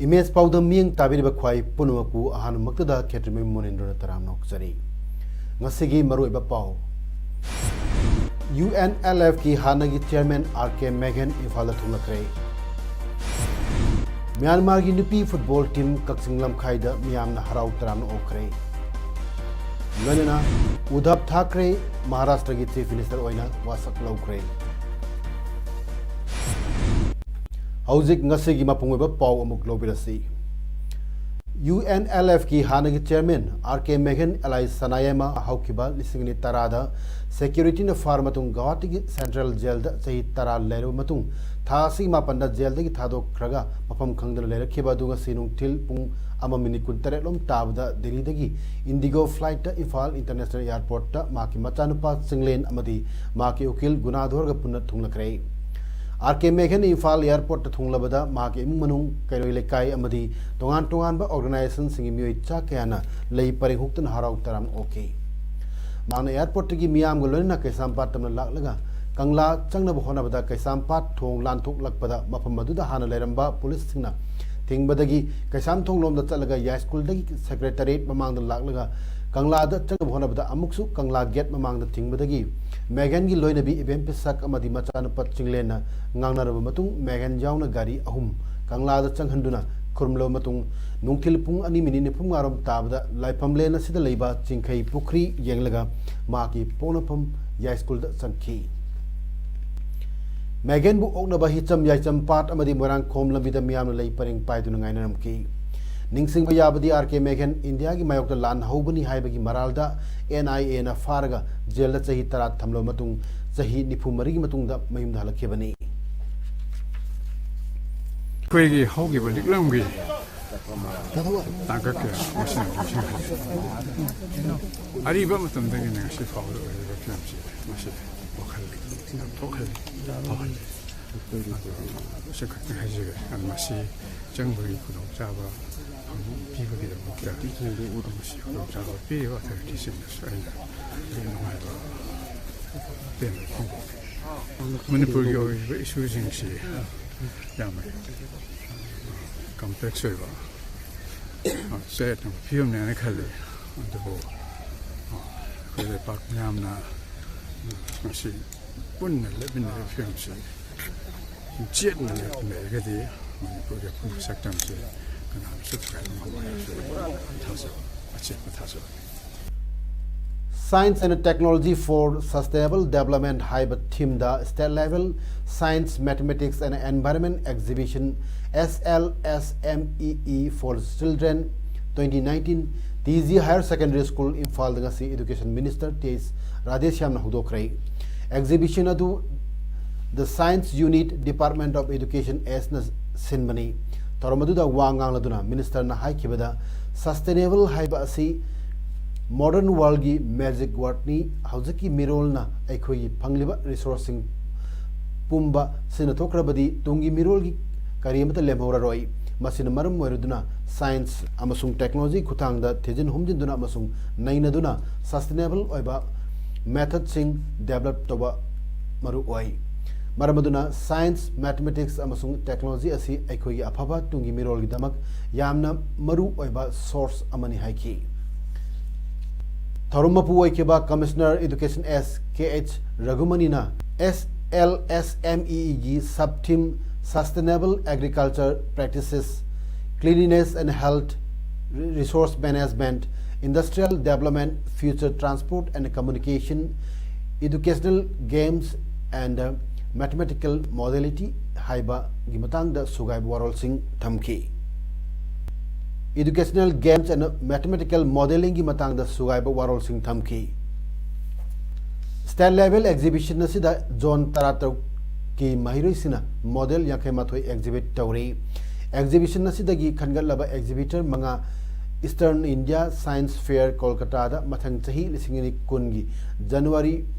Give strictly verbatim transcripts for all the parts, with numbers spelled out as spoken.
Image ꯄꯥꯎꯗꯝ ꯃꯤꯠꯌꯦꯡ ꯇꯥꯕꯤꯔꯤꯕ ꯈ꯭ꯋꯥꯏ ꯄꯨꯝꯅꯃꯛꯄꯨ ꯑꯍꯥꯟꯕꯃꯛꯇꯗ ꯈꯦꯇ꯭ꯔꯤꯃꯌꯨꯝ ꯃꯣꯅꯦꯟꯗ꯭ꯔꯣꯅ ꯇꯔꯥꯝꯅ ꯑꯣꯛꯆꯔꯤ꯫ ꯉꯁꯤꯒꯤ ꯃꯔꯨꯑꯣꯏꯕ ꯄꯥꯎ꯫ ꯌꯨ ꯑꯦꯟ ꯑꯦꯜ ꯑꯦꯐꯀꯤ ꯍꯥꯟꯅꯒꯤ ꯆꯤꯌꯔꯃꯦꯟ ꯑꯥꯔ ꯀꯦ ꯃꯦꯒꯟ ꯏꯝꯐꯥꯜꯗ ꯊꯨꯡꯂꯈ꯭ꯔꯦ꯫ ꯃ꯭ꯌꯥꯟꯃꯥꯔꯒꯤ ꯅꯨꯄꯤ ꯐꯨꯠꯕꯣꯜ ꯇꯤꯝ ꯀꯛꯆꯤꯡ ꯂꯝꯈꯥꯏꯗ ꯃꯤꯌꯥꯝꯅ ꯍꯔꯥꯎ ꯇꯔꯥꯝꯅ ꯑꯣꯛꯈ꯭ꯔꯦ꯫ ꯂꯣꯏꯅꯅ ꯎꯗꯙꯕ ꯊꯥꯀ꯭ꯔꯦ ꯃꯍꯥꯔꯥꯁꯇ꯭ꯔꯒꯤ ꯆꯤꯐ ꯃꯤꯅꯤꯁꯇꯔ ꯑꯣꯏꯅ ꯋꯥꯁꯛ ꯂꯧꯈ꯭ꯔꯦ꯫ ꯍꯧꯖꯤꯛ ꯉꯁꯤꯒꯤ ꯃꯄꯨꯡ ꯑꯣꯏꯕ ꯄꯥꯎ ꯑꯃꯨꯛ ꯂꯧꯕꯤꯔꯁꯤ꯫ ꯌꯨ ꯑꯦꯟ ꯑꯦꯜ ꯑꯦꯐꯀꯤ ꯍꯥꯟꯅꯒꯤ ꯆꯤꯌꯔꯃꯦꯟ ꯑꯥꯔ ꯀꯦ ꯃꯦꯒꯟ ꯑꯦꯂꯥꯏ ꯁꯅꯥꯌꯥꯃ ꯍꯧꯈꯤꯕ ꯂꯤꯁꯤꯡ ꯑꯅꯤ ꯇꯔꯥꯗ ꯁꯦꯀ꯭ꯌꯨꯔꯤꯇꯤꯅ ꯐꯥꯔ ꯃꯇꯨꯡ ꯒꯧꯍꯥꯇꯤꯒꯤ ꯁꯦꯟꯇ꯭ꯔꯦꯜ ꯖꯦꯜꯗ ꯆꯍꯤ ꯇꯔꯥ ꯂꯩꯔꯕ ꯃꯇꯨꯡ ꯊꯥ ꯑꯁꯤꯒꯤ ꯃꯥꯄꯟꯗ ꯖꯦꯜꯗꯒꯤ ꯊꯥꯗꯣꯛꯈ꯭ꯔꯒ ꯃꯐꯝ ꯈꯪꯗꯅ ꯂꯩꯔꯛꯈꯤꯕ ꯑꯗꯨ ꯉꯁꯤ ꯅꯨꯡꯊꯤꯜ ꯄꯨꯡ ꯑꯃ ꯃꯤꯅꯤꯠ ꯀꯨꯟꯇꯔꯦꯠ ꯂꯣꯝ ꯇꯥꯕꯗ ꯗꯦꯜꯂꯤꯗꯒꯤ ꯏꯟꯗꯤꯒꯣ ꯐ꯭ꯂꯥꯏꯠꯇ ꯏꯝꯐꯥꯜ ꯏꯟꯇꯔꯅꯦꯁꯅꯦꯜ ꯑꯦꯌꯔꯄꯣꯔꯠꯇ ꯃꯍꯥꯛꯀꯤ ꯃꯆꯥꯅꯨꯄꯥ ꯆꯤꯡꯂꯦꯟ ꯑꯃꯗꯤ ꯃꯍꯥꯛꯀꯤ ꯎꯀꯤꯜ ꯒꯨꯅꯥꯙꯣꯔꯒ ꯄꯨꯟꯅ ꯊꯨꯡꯂꯈ꯭ꯔꯦ꯫ ꯑꯥꯔ ꯀꯦ ꯃꯦꯒꯟ ꯏꯝꯐꯥꯜ ꯑꯦꯌꯔꯄꯣꯔꯠꯇ ꯊꯨꯡꯂꯕꯗ ꯃꯍꯥꯛꯀꯤ ꯏꯃꯨꯡ ꯃꯅꯨꯡ, ꯀꯩꯔꯣꯏ ꯂꯩꯀꯥꯏ ꯑꯃꯗꯤ ꯇꯣꯉꯥꯟ ꯇꯣꯉꯥꯟꯕ ꯑꯣꯔꯒꯅꯥꯏꯖꯦꯁꯟꯁꯤꯡꯒꯤ ꯃꯤꯑꯣꯏ ꯆꯥ ꯀꯌꯥꯅ ꯂꯩ ꯄꯔꯦꯡ ꯍꯨꯛꯇꯨꯅ ꯍꯔꯥꯎ ꯇꯔꯥꯝꯅ ꯑꯣꯛꯈꯤ꯫ ꯃꯍꯥꯛꯅ ꯑꯦꯌꯔꯄꯣꯔꯠꯇꯒꯤ ꯃꯤꯌꯥꯝꯒ ꯂꯣꯏꯅꯅ ꯀꯩꯁꯥꯝꯄꯥꯠ ꯇꯝꯅ ꯂꯥꯛꯂꯒ ꯀꯪꯂꯥ ꯆꯪꯅꯕ ꯍꯣꯠꯅꯕꯗ ꯀꯩꯁꯥꯝꯄꯥꯠ ꯊꯣꯡ ꯂꯥꯟꯊꯣꯛꯂꯛꯄꯗ ꯃꯐꯝ ꯑꯗꯨꯗ ꯍꯥꯟꯅ ꯂꯩꯔꯝꯕ ꯄꯨꯂꯤꯁꯁꯤꯡꯅ ꯊꯤꯡꯕꯗꯒꯤ ꯀꯩꯁꯥꯝꯊꯣꯡ ꯂꯣꯝꯗ ꯆꯠꯂꯒ ꯌꯥꯏꯁ꯭ꯀꯨꯜꯗꯒꯤ ꯁꯦꯀ꯭ꯔꯦꯇꯔꯤꯌꯦꯠ ꯃꯃꯥꯡꯗ ꯂꯥꯛꯂꯒ ꯀꯪꯂꯥꯗ ꯆꯪꯅꯕ ꯍꯣꯠꯅꯕꯗ ꯑꯃꯨꯛꯁꯨ ꯀꯪꯂꯥ ꯒꯦꯠ ꯃꯃꯥꯡꯗ ꯊꯤꯡꯕꯗꯒꯤ ꯃꯦꯒꯟꯒꯤ ꯂꯣꯏꯅꯕꯤ ꯏꯕꯦꯝ ꯄꯤꯁꯛ ꯑꯃꯗꯤ ꯃꯆꯥꯅꯨꯄꯥ ꯆꯤꯡꯂꯦꯟꯅ ꯉꯥꯡꯅꯔꯕ ꯃꯇꯨꯡ ꯃꯦꯒꯟ ꯌꯥꯎꯅ ꯒꯥꯔꯤ ꯑꯍꯨꯝ ꯀꯪꯂꯥꯗ ꯆꯪꯍꯟꯗꯨꯅ ꯈꯨꯔꯨꯝꯂꯕ ꯃꯇꯨꯡ ꯅꯨꯡꯊꯤꯜ ꯄꯨꯡ ꯑꯅꯤ ꯃꯤꯅꯤꯠ ꯅꯤꯐꯨꯃꯉꯥꯔꯣꯝ ꯇꯥꯕꯗ ꯂꯥꯏꯐꯝꯂꯦꯟ ꯑꯁꯤꯗ ꯂꯩꯕ ꯆꯤꯡꯈꯩ ꯄꯨꯈ꯭ꯔꯤ ꯌꯦꯡꯂꯒ ꯃꯍꯥꯛꯀꯤ ꯄꯣꯛꯅꯐꯝ ꯌꯥꯏꯁ꯭ꯀꯨꯜꯗ ꯆꯪꯈꯤ꯫ ꯃꯦꯒꯟꯕꯨ ꯑꯣꯛꯅꯕ ꯍꯤꯆꯝ ꯌꯥꯏꯆꯝ ꯄꯥꯠ ꯑꯃꯗꯤ ꯃꯣꯏꯔꯥꯡꯈꯣꯝ ꯂꯝꯕꯤꯗ ꯃꯤꯌꯥꯝꯅ ꯂꯩ ꯄꯔꯦꯡ ꯄꯥꯏꯗꯨꯅ ꯉꯥꯏꯅꯔꯝꯈꯤ꯫ ꯅꯤꯡꯁꯤꯡꯕ ꯌꯥꯕꯗꯤ ꯑꯥꯔ ꯀꯦ ꯃꯦꯒꯟ ꯏꯟꯗꯤꯌꯥꯒꯤ ꯃꯥꯌꯣꯛꯇ ꯂꯥꯟ ꯍꯧꯕꯅꯤ ꯍꯥꯏꯕꯒꯤ ꯃꯔꯥꯜꯗ ꯑꯦꯟ ꯑꯥꯏ ꯑꯦꯅ ꯐꯥꯔꯒ ꯖꯦꯜꯗ ꯆꯍꯤ ꯇꯔꯥ ꯊꯝꯂꯕ ꯃꯇꯨꯡ ꯆꯍꯤ ꯅꯤꯐꯨ ꯃꯔꯤꯒꯤ ꯃꯇꯨꯡꯗ ꯃꯌꯨꯝꯗ ꯍꯜꯂꯛꯈꯤꯕꯅꯤ꯫ ꯑꯩꯈꯣꯏꯒꯤ ꯍꯧꯈꯤꯕ ꯂꯤꯛꯂꯝꯒꯤ ꯇꯥꯡꯀꯛ ꯀꯌꯥ ꯃꯁꯤꯅ ꯅꯤꯡꯁꯤꯡꯍꯜꯂꯤ꯫ ꯑꯔꯤꯕ ꯃꯇꯝꯗꯒꯤꯅ ꯉꯁꯤ ꯐꯥꯎꯕꯗ ꯑꯣꯏꯔꯤꯕ ꯐꯤꯂꯝꯁꯤ ꯃꯁꯤ ꯋꯥꯈꯜ ꯌꯥꯝ ꯊꯣꯛꯍꯜꯂꯤ, ꯐꯥꯎꯍꯜꯂꯤ꯫ ꯑꯗꯨ ꯈꯛꯇꯪ ꯍꯥꯏꯖꯒꯦ꯫ ꯑꯗꯨ ꯃꯁꯤ ꯆꯪꯕꯒꯤ ꯈꯨꯗꯣꯡꯆꯥꯕ ꯐꯪ-, ꯄꯤꯕꯒꯤꯗꯃꯛꯇ ꯃꯁꯤ ꯈꯨꯗꯣꯡꯆꯥꯕ ꯄꯤꯔꯤꯕ ꯑꯣꯊꯣꯔꯤꯇꯤꯁꯤꯡꯗꯁꯨ ꯑꯩꯅ ꯌꯥꯝ ꯅꯨꯡꯉꯥꯏꯕ ꯄꯦꯟꯕ ꯐꯣꯡꯗꯣꯛꯏ꯫ ꯃꯅꯤꯄꯨꯔꯒꯤ ꯑꯣꯏꯔꯤꯕ ꯏꯁꯨꯁꯤꯡꯁꯤ ꯌꯥꯝꯅ ꯀꯝꯄ꯭ꯂꯦꯛꯁ ꯑꯣꯏꯕ, ꯑ, ꯆꯌꯦꯠꯅꯕ ꯐꯤꯕꯝꯅꯦꯅ ꯈꯜꯂꯤ꯫ ꯑꯗꯨꯕꯨ, ꯑ, ꯑꯩꯈꯣꯏ ꯂꯩꯄꯥꯛ ꯃꯤꯌꯥꯝꯅ ꯉꯁꯤ ꯄꯨꯟꯅ ꯂꯦꯞꯃꯤꯟꯅꯔꯤꯕ ꯐꯤꯕꯝꯁꯤ ꯆꯦꯠꯅ ꯂꯦꯞꯃꯤꯟꯅꯔꯒꯗꯤ ꯃꯅꯤꯄꯨꯔꯒꯤ ꯑꯄꯨꯟꯕ ꯁꯛꯇꯝꯁꯤ ꯀꯅꯥꯅꯁꯨ ꯊꯨꯒꯥꯏꯕ ꯉꯝꯃꯣꯏ ꯍꯥꯏꯕꯁꯤ ꯊꯥꯖꯕ, ꯑꯆꯦꯠꯄ ꯊꯥꯖꯕꯅꯤ꯫ Science and Technology for Sustainable Development ꯍꯥꯏꯕ ꯊꯤꯝꯗ State Level Science, Mathematics and Environment Exhibition, S L S M E E for Children twenty nineteen, T G Higher Secondary School, ꯏꯝꯐꯥꯜꯗ ꯉꯁꯤ Education Minister ꯇꯤ ꯑꯩꯆ ꯔꯥꯙꯦꯁ꯭ꯌꯥꯝꯅ ꯍꯧꯗꯣꯛꯈ꯭ꯔꯦ꯫ Exhibition ꯑꯗꯨ The Science Unit, Department of Education, ꯑꯦꯁꯅ ꯁꯤꯟꯕꯅꯤ꯫ ꯊꯧꯔꯝ ꯑꯗꯨꯗ ꯋꯥ ꯉꯥꯡꯂꯗꯨꯅ ꯃꯤꯅꯤꯁꯇꯔꯅ ꯍꯥꯏꯈꯤꯕꯗ, ꯁꯁꯇꯦꯅꯦꯕꯜ ꯍꯥꯏꯕ ꯑꯁꯤ ꯃꯣꯗꯔꯟ ꯋꯥꯔꯜꯒꯤ ꯃꯦꯖꯤꯛ ꯋꯥꯔꯗꯅꯤ꯫ ꯍꯧꯖꯤꯛꯀꯤ ꯃꯤꯔꯣꯜꯅ ꯑꯩꯈꯣꯏꯒꯤ ꯐꯪꯂꯤꯕ ꯔꯤꯁꯣꯔꯁꯁꯤꯡ ꯄꯨꯝꯕ ꯁꯤꯖꯤꯟꯅꯊꯣꯛꯈ꯭ꯔꯕꯗꯤ ꯇꯨꯡꯒꯤ ꯃꯤꯔꯣꯜꯒꯤ ꯀꯔꯤ ꯑꯃꯠꯇ ꯂꯦꯝꯍꯧꯔꯔꯣꯏ꯫ ꯃꯁꯤꯅ ꯃꯔꯝ ꯑꯣꯏꯔꯗꯨꯅ ꯁꯥꯏꯟꯁ ꯑꯃꯁꯨꯡ ꯇꯦꯛꯅꯣꯂꯣꯖꯤ ꯈꯨꯠꯊꯥꯡꯗ ꯊꯤꯖꯤꯟ ꯍꯨꯝꯖꯤꯟꯗꯨꯅ ꯑꯃꯁꯨꯡ ꯅꯩꯅꯗꯨꯅ ꯁꯁꯇꯦꯅꯦꯕꯜ ꯑꯣꯏꯕ ꯃꯦꯊꯗꯁꯤꯡ ꯗꯦꯕꯂꯞ ꯇꯧꯕ ꯃꯔꯨ ꯑꯣꯏ꯫ ꯃꯔꯝ ꯑꯗꯨꯅ ꯁꯥꯏꯟꯁ, ꯃꯦꯊꯃꯦꯇꯤꯛꯁ ꯑꯃꯁꯨꯡ ꯇꯦꯛꯅꯣꯂꯣꯖꯤ ꯑꯁꯤ ꯑꯩꯈꯣꯏꯒꯤ ꯑꯐꯕ ꯇꯨꯡꯒꯤ ꯃꯤꯔꯣꯜꯒꯤꯗꯃꯛ ꯌꯥꯝꯅ ꯃꯔꯨ ꯑꯣꯏꯕ ꯁꯣꯔꯁ ꯑꯃꯅꯤ ꯍꯥꯏꯈꯤ꯫ ꯊꯧꯔꯝ ꯃꯄꯨ ꯑꯣꯏꯈꯤꯕ commissioner education S K H ꯔꯘꯨꯃꯅꯤꯅ S L S M E E ꯒꯤ ꯁꯕ ꯊꯤꯝ Sustainable Agriculture Practices, Cleanliness and Health, Resource Management, Industrial Development, Future Transport and Communication, Educational Games and Mathematical Modality ꯍꯥꯏꯕꯒꯤ ꯃꯇꯥꯡꯗ ꯁꯨꯒꯥꯏꯕ ꯋꯥꯔꯣꯜꯁꯤꯡ ꯊꯝꯈꯤ꯫ Educational Games and Mathematical Modelling ꯒꯤ ꯃꯇꯥꯡꯗ ꯁꯨꯒꯥꯏꯕ ꯋꯥꯔꯣꯜꯁꯤꯡ ꯊꯝꯈꯤ꯫ State Level Exhibition ꯑꯁꯤꯗ ꯖꯣꯟ ꯇꯔꯥꯇꯔꯨꯛ ꯀꯤ ꯃꯍꯩꯔꯣꯏꯁꯤꯡꯅ ꯃꯣꯗꯦꯜ ꯌꯥꯡꯈꯩ ꯃꯥꯊꯣꯏ ꯑꯦꯛꯖꯤꯕꯤꯠ ꯇꯧꯔꯤ꯫ ꯑꯦꯛꯖꯤꯕꯤꯁꯟ ꯑꯁꯤꯗꯒꯤ ꯈꯟꯒꯠꯂꯕ ꯑꯦꯛꯖꯤꯕꯤꯇꯔ ꯃꯉꯥ Eastern India Science Fair ꯀꯣꯜꯀꯇꯥꯗ ꯃꯊꯪ ꯆꯍꯤ ꯂꯤꯁꯤꯡ ꯑꯅꯤ ꯀꯨꯟꯒꯤ ꯖꯅꯋꯥꯔꯤ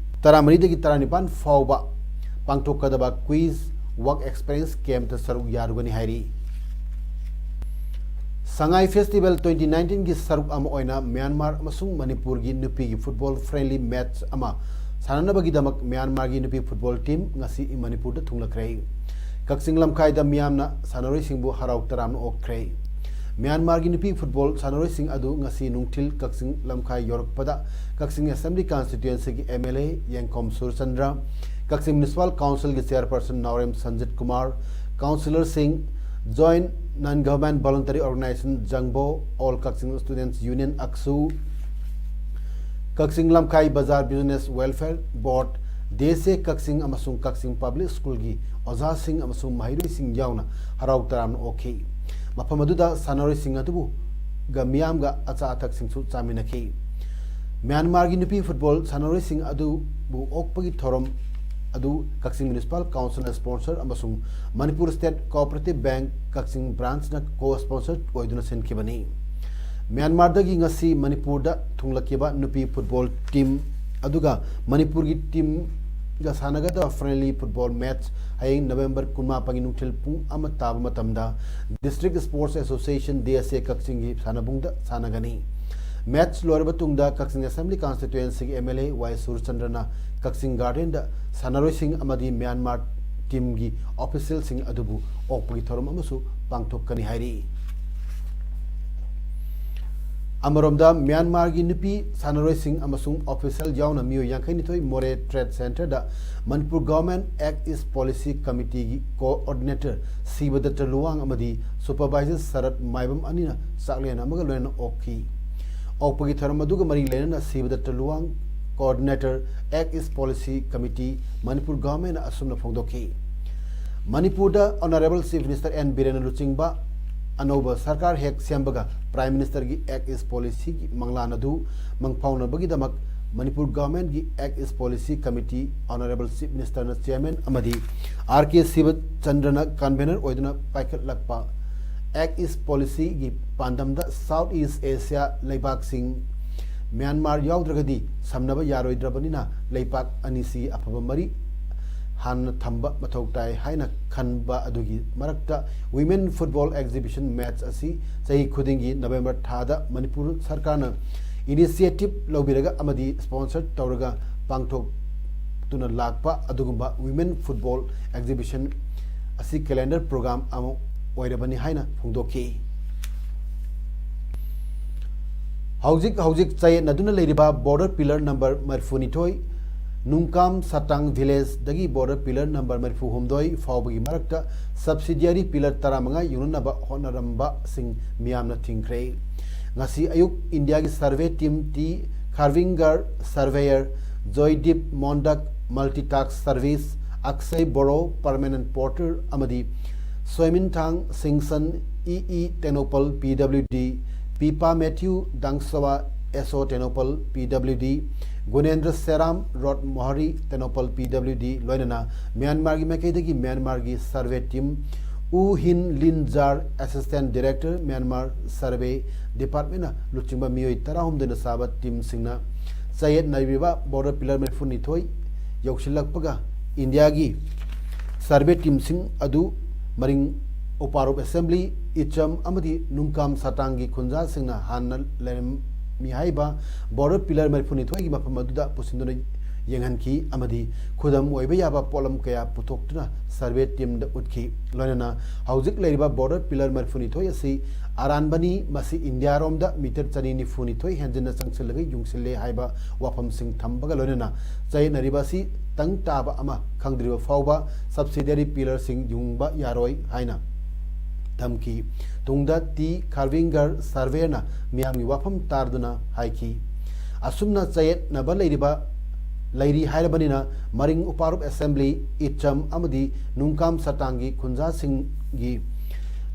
ꯇꯔꯥꯃꯔꯤꯗꯒꯤ ꯇꯔꯥꯅꯤꯄꯥꯟ ꯐꯥꯎꯕ ꯄꯥꯡꯊꯣꯛꯀꯗꯕ ꯀ꯭ꯋꯤꯖ ꯋꯥꯔꯛ ꯑꯦꯛꯁꯄꯤꯔꯤꯌꯦꯟꯁ ꯀꯦꯝꯞꯇ ꯁꯔꯨꯛ ꯌꯥꯔꯨꯒꯅꯤ ꯍꯥꯏꯔꯤ꯫ ꯁꯉꯥꯏ ꯐꯦꯁꯇꯤꯚꯦꯜ ꯇ꯭ꯋꯦꯟꯇꯤ ꯅꯥꯏꯟꯇꯤꯟꯒꯤ ꯁꯔꯨꯛ ꯑꯃ ꯑꯣꯏꯅ ꯃ꯭ꯌꯥꯟꯃꯥꯔ ꯑꯃꯁꯨꯡ ꯃꯅꯤꯄꯨꯔꯒꯤ ꯅꯨꯄꯤꯒꯤ ꯐꯨꯠꯕꯣꯜ ꯐ꯭ꯔꯦꯟꯂꯤ ꯃꯦꯠꯆ ꯑꯃ ꯁꯥꯟꯅꯅꯕꯒꯤꯗꯃꯛ ꯃ꯭ꯌꯥꯟꯃꯥꯔꯒꯤ ꯅꯨꯄꯤ ꯐꯨꯠꯕꯣꯜ ꯇꯤꯝ ꯉꯁꯤ ꯃꯅꯤꯄꯨꯔꯗ ꯊꯨꯡꯂꯈ꯭ꯔꯦ꯫ ꯀꯛꯆꯤꯡ ꯂꯝꯈꯥꯏꯗ ꯃꯤꯌꯥꯝꯅ ꯁꯥꯟꯅꯔꯣꯏꯁꯤꯡꯕꯨ ꯍꯔꯥꯎ ꯇꯔꯥꯝꯅ ꯑꯣꯛꯈ꯭ꯔꯦ꯫ ꯃ꯭ꯌꯥꯟꯃꯥꯔꯒꯤ ꯅꯨꯄꯤ ꯐꯨꯠꯕꯣꯜ ꯁꯥꯟꯅꯔꯣꯏꯁꯤꯡ ꯑꯗꯨ ꯉꯁꯤ ꯅꯨꯡꯊꯤꯜ ꯀꯛꯆꯤꯡ ꯂꯝꯈꯥꯏ ꯌꯧꯔꯛꯄꯗ ꯀꯛꯆꯤꯡ ꯑꯦꯁꯦꯝꯕ꯭ꯂꯤ ꯀꯟꯁꯇꯤꯇ꯭ꯋꯦꯟꯁꯤꯒꯤ ꯑꯦꯝ ꯑꯦꯜ ꯑꯦ ꯌꯦꯡꯈꯣꯝ ꯁꯨꯔꯆꯟꯗ꯭ꯔ, ꯀꯛꯆꯤꯡ ꯃ꯭ꯌꯨꯅꯤꯁꯤꯄꯥꯜ ꯀꯥꯎꯟꯁꯤꯜꯒꯤ ꯆꯦꯌꯔꯄꯔꯁꯟ ꯅꯥꯎꯔꯦꯝ Sanjit Kumar, ꯀꯥꯎꯟꯁꯤꯂꯔꯁꯤꯡ, Joint Non-Government Voluntary Organization ꯖꯪꯕꯣ, All Kakching Students Union ꯑꯛꯁꯨ, ꯀꯛꯆꯤꯡ ꯂꯝꯈꯥꯏ ꯕꯖꯥꯔ ꯕꯤꯖꯤꯅꯦꯁ ꯋꯦꯜꯐꯤꯌꯔ ꯕꯣꯔꯗ, ꯗꯤ ꯑꯦꯁ ꯑꯦ ꯀꯛꯆꯤꯡ ꯑꯃꯁꯨꯡ ꯀꯛꯆꯤꯡ ꯄꯕ꯭ꯂꯤꯛ ꯁ꯭ꯀꯨꯜꯒꯤ ꯑꯣꯖꯥꯁꯤꯡ ꯑꯃꯁꯨꯡ ꯃꯍꯩꯔꯣꯏꯁꯤꯡ ꯌꯥꯎꯅ ꯍꯔꯥꯎ ꯇꯔꯥꯝꯅ ꯑꯣꯛꯈꯤ꯫ ꯃꯐꯝ ꯑꯗꯨꯗ ꯁꯥꯟꯅꯔꯣꯏꯁꯤꯡ ꯑꯗꯨꯕꯨ ꯒ ꯃꯤꯌꯥꯝꯒ ꯑꯆꯥ ꯑꯊꯛꯁꯤꯡꯁꯨ ꯆꯥꯃꯤꯟꯅꯈꯤ꯫ ꯃ꯭ꯌꯥꯟꯃꯥꯔꯒꯤ ꯅꯨꯄꯤ ꯐꯨꯠꯕꯣꯜ ꯁꯥꯟꯅꯔꯣꯏꯁꯤꯡ ꯑꯗꯨꯕꯨ ꯑꯣꯛꯄꯒꯤ ꯊꯧꯔꯝ ꯑꯗꯨ ꯀꯛꯆꯤꯡ ꯃ꯭ꯌꯨꯅꯤꯁꯤꯄꯥꯜ ꯀꯥꯎꯟꯁꯤꯜꯅ ꯁ꯭ꯄꯣꯟꯁꯔ ꯑꯃꯁꯨꯡ ꯃꯅꯤꯄꯨꯔ ꯁ꯭ꯇꯦꯠ ꯀꯣꯑꯣꯄꯔꯦꯇꯤꯚ ꯕꯦꯡꯛ ꯀꯛꯆꯤꯡ ꯕ꯭ꯔꯥꯟꯆꯅ ꯀꯣ ꯁ꯭ꯄꯣꯟꯁꯔ ꯑꯣꯏꯗꯨꯅ ꯁꯤꯟꯈꯤꯕꯅꯤ꯫ ꯃ꯭ꯌꯥꯟꯃꯥꯔꯗꯒꯤ ꯉꯁꯤ ꯃꯅꯤꯄꯨꯔꯗ ꯊꯨꯡꯂꯛꯈꯤꯕ ꯅꯨꯄꯤ ꯐꯨꯠꯕꯣꯜ ꯇꯤꯝ ꯑꯗꯨꯒ ꯃꯅꯤꯄꯨꯔꯒꯤ ꯇꯤꯝꯒ ꯁꯥꯟꯅꯒꯗꯕ ꯐ꯭ꯔꯦꯟꯂꯤ ꯐꯨꯠꯕꯣꯜ ꯃꯦꯠꯆ ꯍꯌꯦꯡ ꯅꯕꯦꯝꯕꯔ ꯀꯨꯟꯃꯥꯄꯟꯒꯤ ꯅꯨꯡꯊꯤꯜ ꯄꯨꯡ ꯑꯃ ꯇꯥꯕ ꯃꯇꯝꯗ district sports association, D S A, ꯀꯛꯆꯤꯡꯒꯤ ꯁꯥꯟꯅꯕꯨꯡꯗ ꯁꯥꯟꯅꯒꯅꯤ꯫ ꯃꯦꯠꯆ ꯂꯣꯏꯔꯕ ꯇꯨꯡꯗ ꯀꯛꯆꯤꯡ ꯑꯦꯁꯦꯝꯕ꯭ꯂꯤ ꯀꯟꯁꯇꯤꯇ꯭ꯋꯦꯟꯁꯤꯒꯤ ꯑꯦꯝ ꯑꯦꯜ ꯑꯦ ꯋꯥꯏ ꯁꯨꯔꯆꯟꯗ꯭ꯔꯅ ꯀꯛꯆꯤꯡ ꯒꯥꯔꯗꯦꯟꯗ ꯁꯥꯟꯅꯔꯣꯏꯁꯤꯡ ꯑꯃꯗꯤ ꯃ꯭ꯌꯥꯟꯃꯥꯔ ꯇꯤꯝꯒꯤ ꯑꯣꯐꯤꯁꯤꯌꯦꯜꯁꯤꯡ ꯑꯗꯨꯕꯨ ꯑꯣꯛꯄꯒꯤ ꯊꯧꯔꯝ ꯑꯃꯁꯨ ꯄꯥꯡꯊꯣꯛꯀꯅꯤ ꯍꯥꯏꯔꯤ꯫ ꯑꯃꯔꯣꯝꯗ, ꯃ꯭ꯌꯥꯟꯃꯥꯔꯒꯤ ꯅꯨꯄꯤ ꯁꯥꯟꯅꯔꯣꯏꯁꯤꯡ ꯑꯃꯁꯨꯡ ꯑꯣꯐꯤꯁꯤꯌꯦꯜ ꯌꯥꯎꯅ ꯃꯤꯑꯣꯏ ꯌꯥꯡꯈꯩꯅꯤꯊꯣꯏ ꯃꯣꯔꯦ ꯇ꯭ꯔꯦꯗ ꯁꯦꯟꯇꯔꯗ ꯃꯅꯤꯄꯨꯔ ꯒꯚꯔꯟꯃꯦꯟꯠ ꯑꯦꯛꯠ ꯏꯁ ꯄꯣꯂꯤꯁꯤ ꯀꯃꯤꯇꯤꯒꯤ ꯀꯣꯑꯣꯔꯗꯤꯅꯦꯇꯔ ꯁꯤꯕꯗꯠꯇ ꯂꯨꯋꯥꯡ ꯑꯃꯗꯤ ꯁꯨꯄꯔꯚꯥꯏꯖꯔ ꯁꯔꯠ ꯃꯥꯏꯕꯝ ꯑꯅꯤꯅ ꯆꯥꯛꯂꯦꯟ ꯑꯃꯒ ꯂꯣꯏꯅꯅ ꯑꯣꯛꯈꯤ꯫ ꯑꯣꯛꯄꯒꯤ ꯊꯧꯔꯝ ꯑꯗꯨꯒ ꯃꯔꯤ ꯂꯩꯅꯅ ꯁꯤꯕꯗꯠꯇ ꯂꯨꯋꯥꯡ, ꯀꯣꯑꯣꯔꯗꯤꯅꯦꯇꯔ, ꯑꯦꯛꯠ ꯏꯁ ꯄꯣꯂꯤꯁꯤ ꯀꯃꯤꯇꯤ, ꯃꯅꯤꯄꯨꯔ ꯒꯚꯔꯟꯃꯦꯟꯠꯅ ꯑꯁꯨꯝꯅ ꯐꯣꯡꯗꯣꯛꯈꯤ꯫ ꯃꯅꯤꯄꯨꯔꯗ ꯑꯣꯅꯔꯦꯕꯜ ꯆꯤꯐ ꯃꯤꯅꯤꯁꯇꯔ ꯑꯦꯟ ꯕꯤꯔꯦꯟꯅ ꯂꯨꯆꯤꯡꯕ ꯑꯅꯧꯕ ꯁꯔꯀꯥꯔ ꯍꯦꯛ ꯁꯦꯝꯕꯒ ꯄ꯭ꯔꯥꯏꯝ ꯃꯤꯅꯤꯁꯇꯔꯒꯤ ꯑꯦꯛꯠ ꯏꯁ ꯄꯣꯂꯤꯁꯤꯒꯤ ꯃꯪꯂꯥꯟ ꯑꯗꯨ ꯃꯪꯐꯥꯎꯅꯕꯒꯤꯗꯃꯛ Manipur ꯒꯚꯔꯟꯃꯦꯟꯠꯀꯤ Act East Policy Committee, Honourable Chief Minister ꯅ chairman ꯑꯃꯗꯤ ꯑꯥꯔ ꯀꯦ ꯁꯤꯕꯆꯟꯗ꯭ꯔꯅ convenor ꯑꯣꯏꯗꯨꯅ ꯄꯥꯏꯈꯠꯂꯛꯄ Act East Policy ꯒꯤ ꯄꯥꯟꯗꯝꯗ South East Asia ꯂꯩꯕꯥꯛꯁꯤꯡ ꯃ꯭ꯌꯥꯟꯃꯥꯔ ꯌꯥꯎꯗ꯭ꯔꯒꯗꯤ ꯁꯝꯅꯕ ꯌꯥꯔꯣꯏꯗ꯭ꯔꯕꯅꯤꯅ ꯂꯩꯕꯥꯛ ꯑꯅꯤꯁꯤ ꯑꯐꯕ ꯃꯔꯤ ꯍꯥꯟꯅ ꯊꯝꯕ ꯃꯊꯧ ꯇꯥꯏ ꯍꯥꯏꯅ ꯈꯟꯕ ꯑꯗꯨꯒꯤ ꯃꯔꯛꯇ Women Football Exhibition Match ꯑꯁꯤ ꯆꯍꯤ ꯈꯨꯗꯤꯡꯒꯤ ꯅꯕꯦꯝꯕꯔ ꯊꯥꯗ ꯃꯅꯤꯄꯨꯔ ꯁꯔꯀꯥꯔꯅ initiative ꯂꯧꯕꯤꯔꯒ ꯑꯃꯗꯤ sponsor ꯇꯧꯔꯒ ꯄꯥꯡꯊꯣꯛꯇꯨꯅ ꯂꯥꯛꯄ ꯑꯗꯨꯒꯨꯝꯕ Women Football Exhibition ꯑꯁꯤ calendar program ꯑꯃ ꯑꯣꯏꯔꯕꯅꯤ ꯍꯥꯏꯅ ꯐꯣꯡꯗꯣꯛꯈꯤ꯫ ꯍꯧꯖꯤꯛ ꯍꯧꯖꯤꯛ ꯆꯌꯦꯠꯅꯗꯨꯅ ꯂꯩꯔꯤꯕ border pillar number ꯃꯔꯤꯐꯨꯅꯤꯊꯣꯏ, ꯅꯨꯡꯀꯥꯝ ꯁꯇꯥꯡ village ꯗꯒꯤ border pillar number ꯃꯔꯤꯐꯨꯍꯨꯝꯗꯣꯏ ꯐꯥꯎꯕꯒꯤ ꯃꯔꯛꯇ subsidiary pillar ꯇꯔꯥꯃꯉꯥ ꯌꯨꯡꯅꯅꯕ ꯍꯣꯠꯅꯔꯝꯕꯁꯤꯡ ꯃꯤꯌꯥꯝꯅ ꯊꯤꯡꯈ꯭ꯔꯦ꯫ ꯉꯁꯤ ꯑꯌꯨꯛ ꯏꯟꯗꯤꯌꯥꯒꯤ survey team T Kharvingar, surveyor Joydip Mondal, multitask service Akshay Boro, permanent porter ꯑꯃꯗꯤ Soiminthang Singson, E E Tengnoupal, P W D, Pipa Mathew Dangshawa, S O Tengnoupal, P W D, Gunendra Sheram, ꯔꯣꯠ ꯃꯣꯍꯔꯤ, ꯇꯦꯡꯅꯧꯄꯜ, ꯄꯤ ꯗꯕ꯭ꯂꯤꯎ ꯗꯤ, ꯂꯣꯏꯅꯅ ꯃ꯭ꯌꯥꯟꯃꯥꯔꯒꯤ ꯃꯥꯏꯀꯩꯗꯒꯤ ꯃ꯭ꯌꯥꯟꯃꯥꯔꯒꯤ survey team U Hin Lin Zar, assistant director, Myanmar Survey Department ꯅ ꯂꯨꯆꯤꯡꯕ ꯃꯤꯑꯣꯏ ꯇꯔꯥꯍꯨꯝꯗꯣꯏꯅ ꯁꯥꯕ team ꯁꯤꯡꯅ ꯆꯌꯦꯠꯅꯔꯤꯕ border pillar ꯃꯔꯤꯐꯨꯅꯤꯊꯣꯏ ꯌꯧꯁꯤꯜꯂꯛꯄꯒ ꯏꯟꯗꯤꯌꯥꯒꯤ survey team ꯁꯤꯡ ꯑꯗꯨ ꯃꯔꯤꯡ ꯎꯄꯥꯔꯨꯞ assembly, ꯏꯆꯝ ꯑꯃꯗꯤ ꯅꯨꯡꯀꯥꯝ ꯁꯇꯥꯡꯒꯤ ꯈꯨꯟꯖꯥꯁꯤꯡꯅ ꯍꯥꯟꯅ ꯂꯩꯔꯝꯃꯤ ꯍꯥꯏꯕ border pillar ꯃꯔꯤꯐꯨꯅꯤꯊꯣꯏꯒꯤ ꯃꯐꯝ ꯑꯗꯨꯗ ꯄꯨꯁꯤꯟꯗꯨꯅ ꯌꯦꯡꯍꯟꯈꯤ ꯑꯃꯗꯤ ꯈꯨꯗꯝ ꯑꯣꯏꯕ ꯌꯥꯕ ꯄꯣꯠꯂꯝ ꯀꯌꯥ ꯄꯨꯊꯣꯛꯇꯨꯅ survey team ꯗ ꯎꯠꯈꯤ꯫ ꯂꯣꯏꯅꯅ ꯍꯧꯖꯤꯛ ꯂꯩꯔꯤꯕ border pillar ꯃꯔꯤꯐꯨꯅꯤꯊꯣꯏ ꯑꯁꯤ ꯑꯔꯥꯟꯕꯅꯤ, ꯃꯁꯤ ꯏꯟꯗꯤꯌꯥꯔꯣꯝꯗ meter ꯆꯅꯤ ꯅꯤꯐꯨꯅꯤꯊꯣꯏ ꯍꯦꯟꯖꯤꯟꯅ ꯆꯪꯁꯤꯜꯂꯒ ꯌꯨꯡꯁꯤꯜꯂꯦ ꯍꯥꯏꯕ ꯋꯥꯐꯝꯁꯤꯡ ꯊꯝꯕꯒ ꯂꯣꯏꯅꯅ ꯆꯌꯦꯠꯅꯔꯤꯕ ꯑꯁꯤ ꯇꯪ ꯇꯥꯕ ꯑꯃ ꯈꯪꯗ꯭ꯔꯤꯕ ꯐꯥꯎꯕ subsidiary pillar ꯁꯤꯡ ꯌꯨꯡꯕ ꯌꯥꯔꯣꯏ ꯍꯥꯏꯅ ꯊꯝꯈꯤ꯫ ꯇꯨꯡꯗ ꯇꯤ ꯈꯥꯔꯚꯤꯡꯒꯔ surveyor ꯅ ꯃꯤꯌꯥꯝꯒꯤ ꯋꯥꯐꯝ ꯇꯥꯔꯗꯨꯅ ꯍꯥꯏꯈꯤ꯫ ꯑꯁꯨꯝꯅ ꯆꯌꯦꯠꯅꯕ ꯂꯩꯔꯤꯕ, ꯂꯩꯔꯤ ꯍꯥꯏꯔꯕꯅꯤꯅ ꯃꯔꯤꯡ ꯎꯄꯥꯔꯨꯞ assembly, ꯏꯆꯝ ꯑꯃꯗꯤ ꯅꯨꯡꯀꯥꯝ ꯁꯇꯥꯡꯒꯤ ꯈꯨꯟꯖꯥꯁꯤꯡꯒꯤ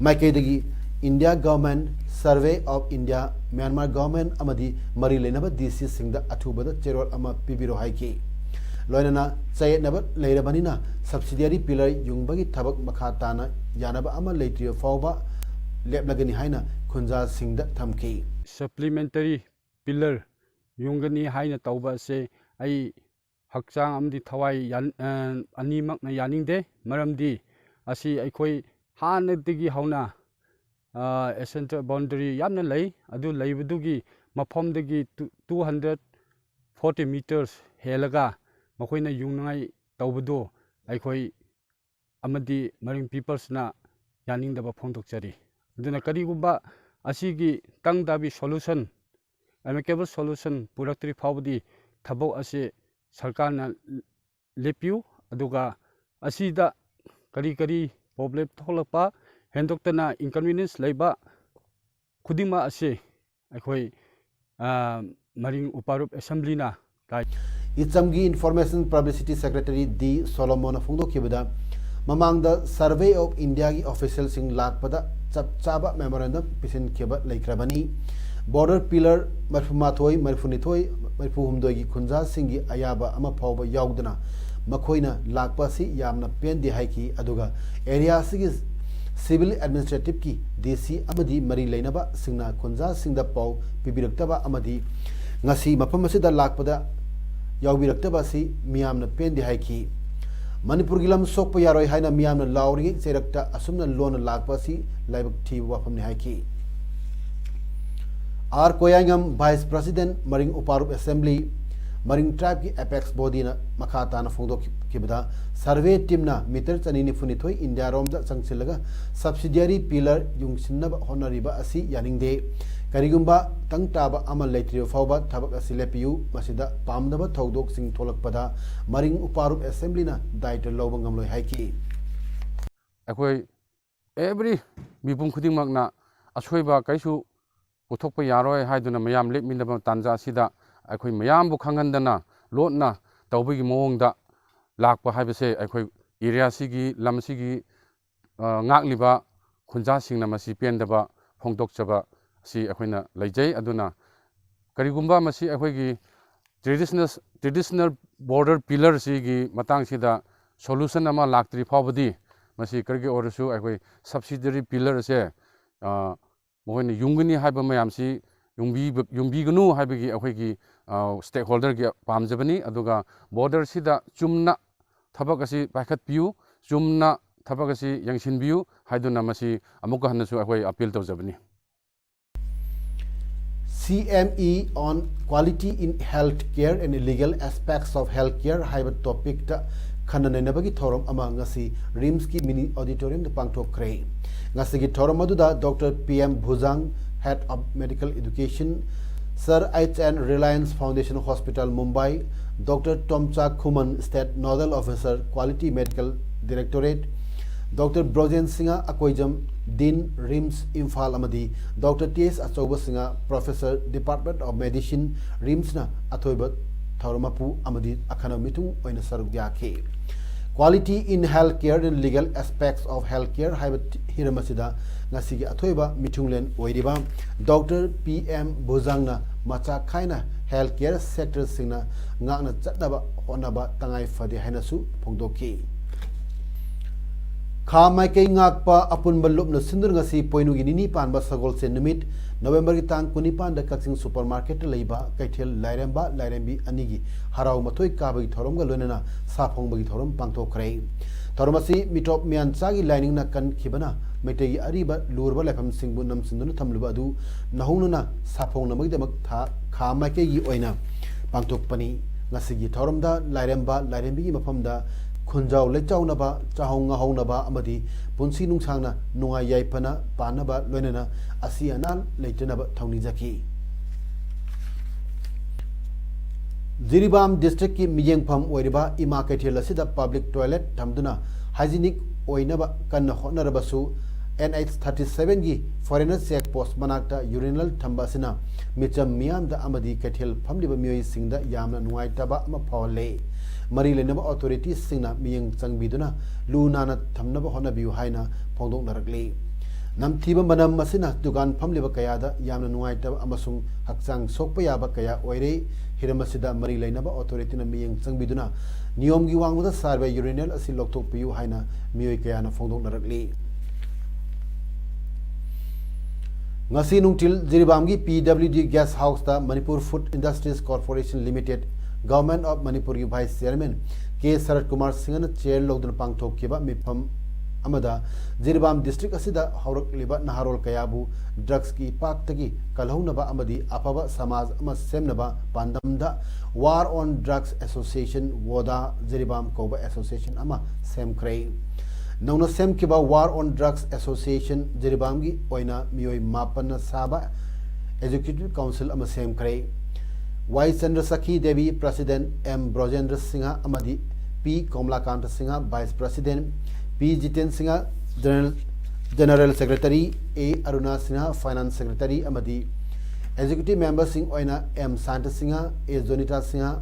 ꯃꯥꯏꯀꯩꯗꯒꯤ India Government, Survey of India, Myanmar Government ꯑꯃꯗꯤ ꯃꯔꯤ ꯂꯩꯅꯕ ꯗꯤ ꯁꯤꯁꯤꯡꯗ ꯑꯊꯨꯕꯗ ꯆꯦꯔꯣꯜ ꯑꯃ ꯄꯤꯕꯤꯔꯣ ꯍꯥꯏꯈꯤ꯫ ꯂꯣꯏꯅꯅ ꯆꯌꯦꯠꯅꯕ ꯂꯩꯔꯕꯅꯤꯅ subsidiary pillar ꯌꯨꯡꯕꯒꯤ ꯊꯕꯛ ꯃꯈꯥ ꯇꯥꯅ ꯌꯥꯅꯕ ꯑꯃ ꯂꯩꯇ꯭ꯔꯤꯕ ꯐꯥꯎꯕ ꯂꯦꯞꯂꯒꯅꯤ ꯍꯥꯏꯅ ꯈꯨꯟꯖꯥꯁꯤꯡꯗ ꯊꯝꯈꯤ꯫ Supplementary pillar ꯌꯨꯡꯒꯅꯤ ꯍꯥꯏꯅ ꯇꯧꯕ ꯑꯁꯦ ꯑꯩ ꯍꯛꯆꯥꯡ ꯑꯃꯗꯤ ꯊꯋꯥꯏ ꯌꯥꯟ-, ꯑ, ꯑꯅꯤꯃꯛꯅ ꯌꯥꯅꯤꯡꯗꯦ꯫ ꯃꯔꯝꯗꯤ ꯑꯁꯤ ꯑꯩꯈꯣꯏ ꯍꯥꯟꯅꯗꯒꯤ ꯍꯧꯅ, ꯑ, central boundary ꯌꯥꯝꯅ ꯂꯩ꯫ ꯑꯗꯨ ꯂꯩꯕꯗꯨꯒꯤ ꯃꯐꯝꯗꯒꯤ two hundred forty meters ꯍꯦꯜꯂꯒ ꯃꯈꯣꯏꯅ ꯌꯨꯡꯅꯉꯥꯏ ꯇꯧꯕꯗꯨ ꯑꯩꯈꯣꯏ ꯑꯃꯗꯤ ꯃꯔꯤꯡ peoplesꯅ ꯌꯥꯅꯤꯡꯗꯕ ꯐꯣꯡꯗꯣꯛꯆꯔꯤ꯫ ꯑꯗꯨꯅ ꯀꯔꯤꯒꯨꯝꯕ ꯑꯁꯤꯒꯤ ꯇꯪ ꯇꯥꯕꯤ solution, amicable solution ꯄꯨꯔꯛꯇ꯭ꯔꯤ ꯐꯥꯎꯕꯗꯤ ꯊꯕꯛ ꯑꯁꯤ ꯁꯔꯀꯥꯔꯅ ꯂꯦꯞꯄꯤꯌꯨ꯫ ꯑꯗꯨꯒ ꯑꯁꯤꯗ ꯀꯔꯤ ꯀꯔꯤ problem ꯊꯣꯛꯂꯛꯄ, ꯍꯦꯟꯗꯣꯛꯇꯅ inconvenience ꯂꯩꯕ ꯈꯨꯗꯤꯡꯃꯛ ꯑꯁꯤ ꯑꯩꯈꯣꯏ, ꯑ, ꯃꯔꯤꯡ ꯎꯄꯥꯔꯨꯞ assemblyꯅ ꯇꯥꯏ꯫ ꯏꯆꯝꯒꯤ Information Publicity Secretary ꯗꯤ ꯁꯣꯂꯣꯃꯣꯟꯅ ꯐꯣꯡꯗꯣꯛꯈꯤꯕꯗ, ꯃꯃꯥꯡꯗ Survey of Indiaꯒꯤ officialꯁꯤꯡ ꯂꯥꯛꯄꯗ ꯆꯞ ꯆꯥꯕ memorandum ꯄꯤꯁꯤꯟꯈꯤꯕ ꯂꯩꯈ꯭ꯔꯕꯅꯤ꯫ Border pillar ꯃꯔꯤꯐꯨꯃꯥꯊꯣꯏ, ꯃꯔꯤꯐꯨꯅꯤꯊꯣꯏ, ꯃꯔꯤꯐꯨꯍꯨꯝꯗꯣꯏꯒꯤ ꯈꯨꯟꯖꯥꯁꯤꯡꯒꯤ ꯑꯌꯥꯕ ꯑꯃ ꯐꯥꯎꯕ ꯌꯥꯎꯗꯅ ꯃꯈꯣꯏꯅ ꯂꯥꯛꯄ ꯑꯁꯤ ꯌꯥꯝꯅ ꯄꯦꯟꯗꯦ ꯍꯥꯏꯈꯤ꯫ ꯑꯗꯨꯒ area ꯑꯁꯤꯒꯤ civil administrativeꯀꯤ ꯗꯤ ꯁꯤ ꯑꯃꯗꯤ ꯃꯔꯤ ꯂꯩꯅꯕꯁꯤꯡꯅ ꯈꯨꯟꯖꯥꯁꯤꯡꯗ ꯄꯥꯎ ꯄꯤꯕꯤꯔꯛꯇꯕ ꯑꯃꯗꯤ ꯉꯁꯤ ꯃꯐꯝ ꯑꯁꯤꯗ ꯂꯥꯛꯄꯗ ꯌꯥꯎꯕꯤꯔꯛꯇꯕ ꯑꯁꯤ ꯃꯤꯌꯥꯝꯅ ꯄꯦꯟꯗꯦ ꯍꯥꯏꯈꯤ꯫ ꯃꯅꯤꯄꯨꯔꯒꯤ ꯂꯝ ꯁꯣꯛꯄ ꯌꯥꯔꯣꯏ ꯍꯥꯏꯅ ꯃꯤꯌꯥꯝꯅ ꯂꯥꯎꯔꯤꯉꯩ ꯆꯩꯔꯛꯇ ꯑꯁꯨꯝꯅ ꯂꯣꯟꯅ ꯂꯥꯛꯄ ꯑꯁꯤ ꯂꯥꯏꯕꯛ ꯊꯤꯕ ꯋꯥꯐꯝꯅꯤ ꯍꯥꯏꯈꯤ꯫ R Koyaingam, Vice President, Maring ꯎꯄꯥꯔꯨꯞ Assembly, ꯃꯔꯤꯡ tribeꯀꯤ apex bodyꯅ ꯃꯈꯥ ꯇꯥꯅ ꯐꯣꯡꯗꯣꯛꯈꯤꯕꯗ, survey teamꯅ meter ꯆꯅꯤ ꯅꯤꯐꯨꯅꯤꯊꯣꯏ ꯏꯟꯗꯤꯌꯥꯔꯣꯝꯗ ꯆꯪꯁꯤꯜꯂꯒ subsidiary pillar ꯌꯨꯡꯁꯤꯟꯅꯕ ꯍꯣꯠꯅꯔꯤꯕ ꯑꯁꯤ ꯌꯥꯅꯤꯡꯗꯦ꯫ ꯀꯔꯤꯒꯨꯝꯕ ꯇꯪ ꯇꯥꯕ ꯑꯃ ꯂꯩꯇ꯭ꯔꯤꯕ ꯐꯥꯎꯕ ꯊꯕꯛ ꯑꯁꯤ ꯂꯦꯞꯄꯤꯌꯨ꯫ ꯃꯁꯤꯗ ꯄꯥꯝꯗꯕ ꯊꯧꯗꯣꯛꯁꯤꯡ ꯊꯣꯛꯂꯛꯄꯗ ꯃꯔꯤꯡ ꯎꯄꯥꯔꯨꯞ Assemblyꯅ ꯗꯥꯏꯇ ꯂꯧꯕ ꯉꯝꯂꯣꯏ ꯍꯥꯏꯈꯤ꯫ ꯑꯩꯈꯣꯏ every ꯃꯤꯄꯨꯝ ꯈꯨꯗꯤꯡꯃꯛꯅ ꯑꯁꯣꯏꯕ ꯀꯔꯤꯁꯨ ꯄꯨꯊꯣꯛꯄ ꯌꯥꯔꯣꯏ ꯍꯥꯏꯗꯨꯅ ꯃꯌꯥꯝ ꯂꯦꯞꯃꯤꯟꯅꯕ ꯇꯥꯟꯖꯥ ꯑꯁꯤꯗ ꯑꯩꯈꯣꯏ ꯃꯌꯥꯝꯕꯨ ꯈꯪꯍꯟꯗꯅ ꯂꯣꯠꯅ ꯇꯧꯕꯒꯤ ꯃꯑꯣꯡꯗ ꯂꯥꯛꯄ ꯍꯥꯏꯕꯁꯦ ꯑꯩꯈꯣꯏ area ꯁꯤꯒꯤ, ꯂꯝ ꯑꯁꯤꯒꯤ, ꯑ, ꯉꯥꯛꯂꯤꯕ ꯈꯨꯟꯖꯥꯁꯤꯡꯅ ꯃꯁꯤ ꯄꯦꯟꯗꯕ ꯐꯣꯡꯗꯣꯛꯆꯕ ꯑꯁꯤ ꯑꯩꯈꯣꯏꯅ ꯂꯩꯖꯩ꯫ ꯑꯗꯨꯅ ꯀꯔꯤꯒꯨꯝꯕ ꯃꯁꯤ ꯑꯩꯈꯣꯏꯒꯤ traditional traditional border pillar ꯁꯤꯒꯤ ꯃꯇꯥꯡꯁꯤꯗ solution ꯑꯃ ꯂꯥꯛꯇ꯭ꯔꯤ ꯐꯥꯎꯕꯗꯤ ꯃꯁꯤ ꯀꯔꯤꯒꯤ ꯑꯣꯏꯔꯁꯨ ꯑꯩꯈꯣꯏ subsidiary pillar ꯑꯁꯦ, ꯑ, ꯃꯈꯣꯏꯅ ꯌꯨꯡꯒꯅꯤ ꯍꯥꯏꯕ ꯃꯌꯥꯝꯁꯤ ꯌꯨꯡꯕꯤꯕ-, ꯌꯨꯡꯕꯤꯒꯅꯨ ꯍꯥꯏꯕꯒꯤ ꯑꯩꯈꯣꯏꯒꯤ, ꯑ, stakeholder ꯒꯤ ꯄꯥꯝꯖꯕꯅꯤ꯫ ꯑꯗꯨꯒ border ꯁꯤꯗ ꯆꯨꯝꯅ ꯊꯕꯛ ꯑꯁꯤ ꯄꯥꯏꯈꯠꯄꯤꯌꯨ, ꯆꯨꯝꯅ ꯊꯕꯛ ꯑꯁꯤ ꯌꯦꯡꯁꯤꯟꯕꯤꯌꯨ ꯍꯥꯏꯗꯨꯅ ꯃꯁꯤ ꯑꯃꯨꯛꯀ ꯍꯟꯅꯁꯨ ꯑꯩꯈꯣꯏ appeal ꯇꯧꯖꯕꯅꯤ꯫ C M E on Quality in Healthcare and Legal Aspects of Healthcare ꯍꯥꯏꯕ topic ꯇ ꯈꯟꯅ ꯅꯩꯅꯕꯒꯤ ꯊꯧꯔꯝ ꯑꯃ ꯉꯁꯤ RIMS ꯀꯤ mini auditorium ꯗ ꯄꯥꯡꯊꯣꯛꯈ꯭ꯔꯦ꯫ ꯉꯁꯤꯒꯤ ꯊꯧꯔꯝ ꯑꯗꯨꯗ Doctor P M Bhujang, Head of Medical Education, Sir H N, Reliance Foundation Hospital, Mumbai, Doctor Tomcha Khuman, State Nodal Officer, Quality Medical Directorate, Doctor Brojen Singha Akoijam, Dean, RIMS, Imphal, ꯑꯃꯗꯤ Doctor T S Achouba Singha, Professor, Department of Medicine, RIMS ꯅ ꯑꯊꯣꯏꯕ ꯊꯧꯔꯝ ꯃꯄꯨ ꯑꯃꯗꯤ ꯑꯈꯟꯅꯕ ꯃꯤꯊꯨꯡ ꯑꯣꯏꯅ ꯁꯔꯨꯛ ꯌꯥꯈꯤ꯫ Quality in Healthcare and Legal Aspects of Healthcare ꯍꯥꯏꯕ ꯍꯤꯔꯝ ꯑꯁꯤꯗ ꯉꯁꯤꯒꯤ ꯑꯊꯣꯏꯕ ꯃꯤꯊꯨꯡꯂꯦꯟ ꯑꯣꯏꯔꯤꯕ Doctor P M Bhujang ꯅ ꯃꯆꯥ ꯈꯥꯏꯅ healthcare sector ꯁꯤꯡꯅ ꯉꯥꯛꯅ ꯆꯠꯅꯕ ꯍꯣꯠꯅꯕ ꯇꯉꯥꯏ ꯐꯗꯦ ꯍꯥꯏꯅꯁꯨ ꯐꯣꯡꯗꯣꯛꯈꯤ꯫ ꯈꯥ ꯃꯥꯏꯀꯩ ꯉꯥꯛꯄ ꯑꯄꯨꯟꯕ ꯂꯨꯞꯅ ꯁꯤꯟꯗꯨꯅ ꯉꯁꯤ ꯄꯣꯏꯅꯨꯒꯤ ꯅꯤꯅꯤ ꯄꯥꯟꯕ ꯁꯒꯣꯜꯁꯦꯟ ꯅꯨꯃꯤꯠ November ꯒꯤ ꯇꯥꯡ ꯀꯨꯟꯅꯤꯄꯥꯟꯗ ꯀꯛꯆꯤꯡ super market ꯇ ꯂꯩꯕ ꯀꯩꯊꯦꯜ ꯂꯥꯏꯔꯦꯝꯕ ꯂꯥꯏꯔꯦꯝꯕꯤ ꯑꯅꯤꯒꯤ ꯍꯔꯥꯎ ꯃꯊꯣꯏ ꯀꯥꯕꯒꯤ ꯊꯧꯔꯝꯒ ꯂꯣꯏꯅꯅ ꯁꯥꯐꯣꯡꯕꯒꯤ ꯊꯧꯔꯝ ꯄꯥꯡꯊꯣꯛꯈ꯭ꯔꯦ꯫ ꯊꯧꯔꯝ ꯑꯁꯤ ꯃꯤꯇꯣꯞ ꯃꯤꯌꯥꯟꯆꯥꯒꯤ ꯂꯥꯏꯅꯤꯡꯅ ꯀꯟꯈꯤꯕꯅ ꯃꯩꯇꯩꯒꯤ ꯑꯔꯤꯕ ꯂꯨꯔꯕ ꯂꯥꯏꯐꯝꯁꯤꯡꯕꯨ ꯅꯝꯁꯤꯟꯗꯨꯅ ꯊꯝꯂꯤꯕ ꯑꯗꯨ ꯅꯧꯍꯧꯅꯅ ꯁꯥꯐꯣꯡꯅꯕꯒꯤꯗꯃꯛ ꯊꯥ-, ꯈꯥ ꯃꯥꯏꯀꯩꯒꯤ ꯑꯣꯏꯅ ꯄꯥꯡꯊꯣꯛꯄꯅꯤ꯫ ꯉꯁꯤꯒꯤ ꯊꯧꯔꯝꯗ ꯂꯥꯏꯔꯦꯝꯕ ꯂꯥꯏꯔꯦꯝꯕꯤꯒꯤ ꯃꯐꯝꯗ ꯈꯨꯟꯖꯥꯎ ꯂꯩꯆꯥꯎꯅꯕ, ꯆꯥꯍꯧ ꯉꯥꯍꯧꯅꯕ ꯑꯃꯗꯤ ꯄꯨꯟꯁꯤ ꯅꯨꯡꯁꯥꯡꯅ ꯅꯨꯡꯉꯥꯏ ꯌꯥꯏꯐꯅ ꯄꯥꯟꯅꯕ ꯂꯣꯏꯅꯅ ꯑꯁꯤ ꯑꯅꯥ ꯂꯩꯇꯅꯕ ꯊꯧꯅꯤꯖꯈꯤ꯫ ꯖꯤꯔꯤꯕꯥꯝ district ꯀꯤ ꯃꯤꯠꯌꯦꯡꯐꯝ ꯑꯣꯏꯔꯤꯕ ꯏꯃꯥ ꯀꯩꯊꯦꯜ ꯑꯁꯤꯗ public toilet ꯊꯝꯗꯨꯅ hygienic ꯑꯣꯏꯅꯕ ꯀꯟꯅ ꯍꯣꯠꯅꯔꯕꯁꯨ, N H thirty seven ꯒꯤ foreigner check post ꯃꯅꯥꯛꯇ urinal ꯊꯝꯕ ꯑꯁꯤꯅ ꯃꯤꯆꯝ ꯃꯤꯌꯥꯝꯗ ꯑꯃꯗꯤ ꯀꯩꯊꯦꯜ ꯐꯝꯂꯤꯕ ꯃꯤꯑꯣꯏꯁꯤꯡꯗ ꯌꯥꯝꯅ ꯅꯨꯡꯉꯥꯏꯇꯕ ꯑꯃ ꯐꯥꯎꯍꯜꯂꯦ꯫ ꯃꯔꯤ ꯂꯩꯅꯕ ꯑꯣꯊꯣꯔꯤꯇꯤꯁꯤꯡꯅ ꯃꯤꯠꯌꯦꯡ ꯆꯪꯕꯤꯗꯨꯅ ꯂꯨ ꯅꯥꯟꯅ ꯊꯝꯅꯕ ꯍꯣꯠꯅꯕꯤꯌꯨ ꯍꯥꯏꯅ ꯐꯣꯡꯗꯣꯛꯅꯔꯛꯂꯤ꯫ ꯅꯝꯊꯤꯕ ꯃꯅꯝ ꯑꯁꯤꯅ ꯗꯨꯀꯥꯟ ꯐꯝꯂꯤꯕ ꯀꯌꯥꯗ ꯌꯥꯝꯅ ꯅꯨꯡꯉꯥꯏꯇꯕ ꯑꯃꯁꯨꯡ ꯍꯛꯆꯥꯡ ꯁꯣꯛꯄ ꯌꯥꯕ ꯀꯌꯥ ꯑꯣꯏꯔꯦ꯫ ꯍꯤꯔꯝ ꯑꯁꯤꯗ ꯃꯔꯤ ꯂꯩꯅꯕ ꯑꯣꯊꯣꯔꯤꯇꯤꯅ ꯃꯤꯠꯌꯦꯡ ꯆꯪꯕꯤꯗꯨꯅ ꯅꯤꯌꯣꯝꯒꯤ ꯋꯥꯡꯃꯗ ꯁꯥꯔꯤꯕ ꯌꯨꯔꯤꯅꯦꯜ ꯑꯁꯤ ꯂꯧꯊꯣꯛꯄꯤꯌꯨ ꯍꯥꯏꯅ ꯃꯤꯑꯣꯏ ꯀꯌꯥꯅ ꯐꯣꯡꯗꯣꯛꯅꯔꯛꯂꯤ꯫ ꯉꯁꯤ ꯅꯨꯡꯊꯤꯜ ꯖꯤꯔꯤꯕꯥꯝꯒꯤ ꯄꯤ ꯗꯕ꯭ꯂꯤꯎ ꯗꯤ ꯒꯦꯁ ꯍꯥꯎꯁꯇ Manipur food industries corporation limited, government of ꯃꯅꯤꯄꯨꯔꯒꯤ vice chairman K Sarat Kumar ꯁꯤꯡꯍꯅ ꯆꯤꯌꯥꯔ ꯂꯧꯗꯨꯅ ꯄꯥꯡꯊꯣꯛꯈꯤꯕ ꯃꯤꯐꯝ ꯑꯃꯗ ꯖꯤꯔꯤꯕꯥꯝ ꯗꯤꯁꯇ꯭ꯔꯤꯛ ꯑꯁꯤꯗ ꯍꯧꯔꯛꯂꯤꯕ ꯅꯍꯥꯔꯣꯜ ꯀꯌꯥꯕꯨ ꯗ꯭ꯔꯒꯁꯀꯤ ꯏꯄꯥꯛꯇꯒꯤ ꯀꯜꯍꯧꯅꯕ ꯑꯃꯗꯤ ꯑꯐꯕ ꯁꯃꯥꯖ ꯑꯃ ꯁꯦꯝꯅꯕ ꯄꯥꯟꯗꯝꯗ ꯋꯥꯔ ꯑꯣꯟ ꯗ꯭ꯔꯒꯁ ꯑꯦꯁꯣꯁꯤꯌꯦꯁꯟ, ꯋꯣꯗꯥ, ꯖꯤꯔꯤꯕꯥꯝ ꯀꯧꯕ ꯑꯦꯁꯣꯁꯤꯌꯦꯁꯟ ꯑꯃ ꯁꯦꯝꯈ꯭ꯔꯦ꯫ ꯅꯧꯅ ꯁꯦꯝꯈꯤꯕ ꯋꯥꯔ ꯑꯣꯟ ꯗ꯭ꯔꯒꯁ ꯑꯦꯁꯣꯁꯤꯌꯦꯁꯟ ꯖꯤꯔꯤꯕꯥꯝꯒꯤ ꯑꯣꯏꯅ ꯃꯤꯑꯣꯏ ꯃꯥꯄꯟꯅ ꯁꯥꯕ ꯑꯦꯛꯖꯤꯀ꯭ꯌꯨꯇꯤꯚ ꯀꯥꯎꯟꯁꯤꯜ ꯑꯃ ꯁꯦꯝꯈ꯭ꯔꯦ꯫ Y Chandrasakhi Debi president, M Brojendra Singh ꯑꯃꯗꯤ P Komolakanta Singh vice president, P Jiten Singh general, general secretary, A Aruna Singh finance secretary ꯑꯃꯗꯤ ꯑꯦꯛꯖꯤꯀ꯭ꯌꯨꯇꯤꯚ ꯃꯦꯝꯕꯔꯁꯤꯡ ꯑꯣꯏꯅ M Santa Singh, A Jonita Singh,